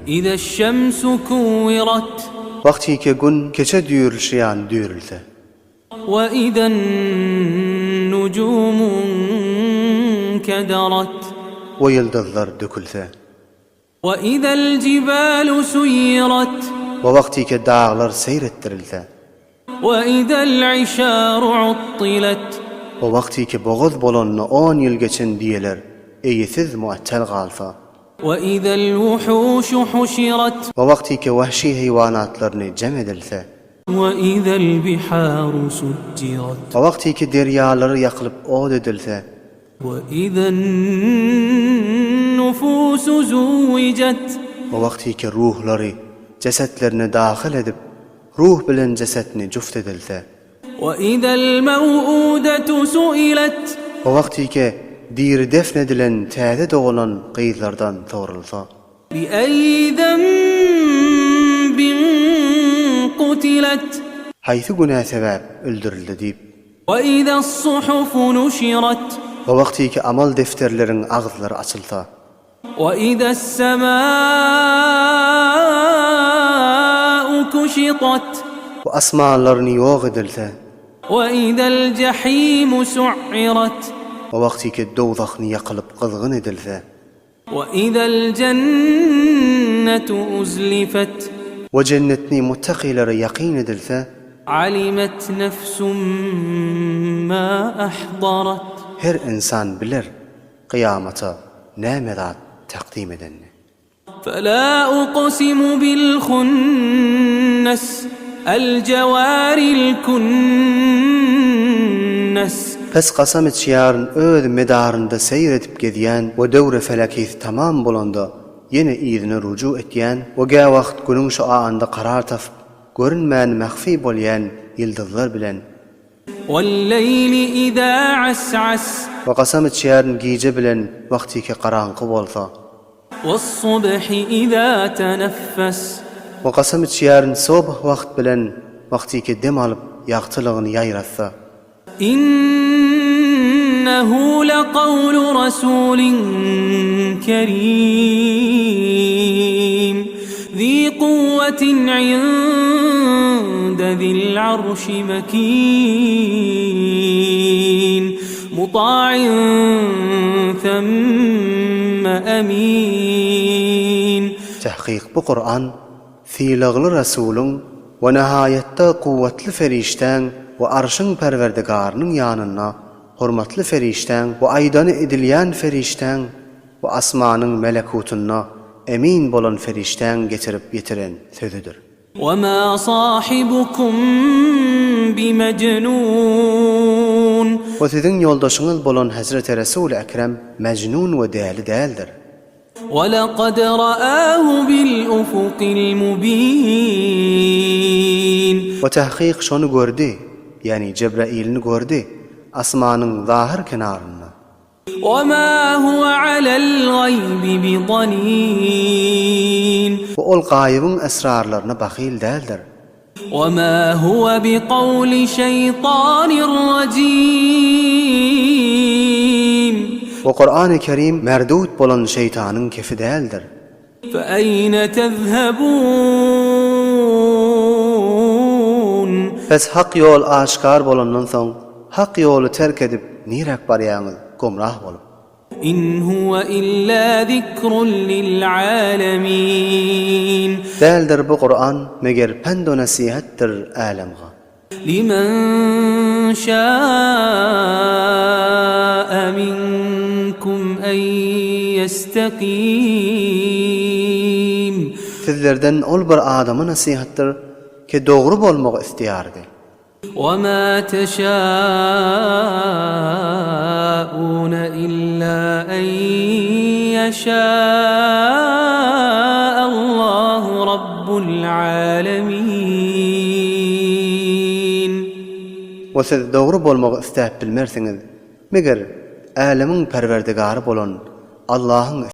Ize şemsu kuwirat. Wagtyke gün keçe düýrülişi ýaly düýrülse. We izen nujumu nkedarat. We ýyldyzlar dökülse. We izel jibalu suýirat. We wagtyke daglar seýr etdirilse. We izel işaru uttilat. We wagtyke bogaz bolanyna on ýyl geçen düýeler eýesiz muattal galsa. We izel wuhuşu huşirat. We wagtyke wahşy heýwanatlaryny jem edilse. We izel biharu sujjirat. We wagtyke derýalary ýakylyp ot edilse. We'izen-nufusu zuwwijat. O wagtyki ruhlary jesetlerine dahyl edip, ruh bilen jesetni juft edilse. We'izel-mew'udatu su'ilet. O wagtyki diri defn edilen täze dogulan gyzlardan sorulsa. Bi'eýi zenbin kutilet. Haýsy günä sebäp öldürildi diýip. We'ize's-suhufu nuşiret. O wagtyky amal defterleriň agyzlary açylsa. We'ize's-semâ'u kuşitat. We asmanlaryny ýok edilse. We'ize'l-jehîmu su'irat. O wagtyky dowzahny ýakylyp gyzgyn edilse. We'izel jennetu uzlifet. We jennetni muttakilere ýakyn edilse. Alimet nefsum ma ahdarat. Her ynsan biler, kyýamata näme zat takdym edenini. Fela uqsimu bil hunnes el jewaril kunnes. Pes kasam içýärin öz medarynda seýr edip gezýän we döwre felekisi tamam bolanda ýene yzyna ruju etýän we gäwagt günüň şuaynda karar tapyp görünmän mahfi bolýan ýyldyzlar bilen. Wal-leýli izâ as'as. We kasam içýärin gije bilen wagtyky garaňky bolsa. Was-subhi izâ teneffes. We kasam içýärin sobh wagt bilen wagtyky dem alyp ýagtylygyny ýaýratsa. Innehu lekawlu rasulin kerim, zi kuwwetin inde zil arşi mekin, muta'in themme emin. Tahkyk bu Kuran Sylagly Resulyň we nihaýatda kuwwatly perişdäň we Arşyň Perwerdigarynyň ýanynda hormatly perişdäň we aýdany edilýän perişdäň we asmanyň melekutynda emin bolan perişdäň getirip ýetiren sözüdir. Wema sahibukum bimejnun. We siziň ýoldaşyňyz bolan Hezreti Resuly Ekrem mejnun we däli däldir. Walakad ra'ahu bil-ufukil mubin. We tahkyk şony gördi, ýagny Jebrailini gördi, asmanyň zahyr kenarynda. Wema huwe alel-gaýbi bidanin. We ol gaýybyň esrarlaryna bahyl däldir. Wema huwe biqawli şeýtanir rajim. We Kurany Kerim merdut bolan şeýtanyň kefi däldir. Fe eýne tezhebun. Pes hak ýol aşgär bolandan soň, hak ýoly terk edip niräk barýaňyz, gomrah bolup? In huwe illa zikrun lil alemin. Däldir bu Kuran meger pend u nesihatdyr älemga. Limen şaa minkum en ýestekim. Sizlerden ol bir adama nesihatdyr ki dogry bolmagy isleýärdi. Wema teşaune illa en yeşâ Allahu rabbul alemin. We siz dogry bolmagy istäp bilmersiňiz, meger Älemiň Perwerdigary bolan Allahyň.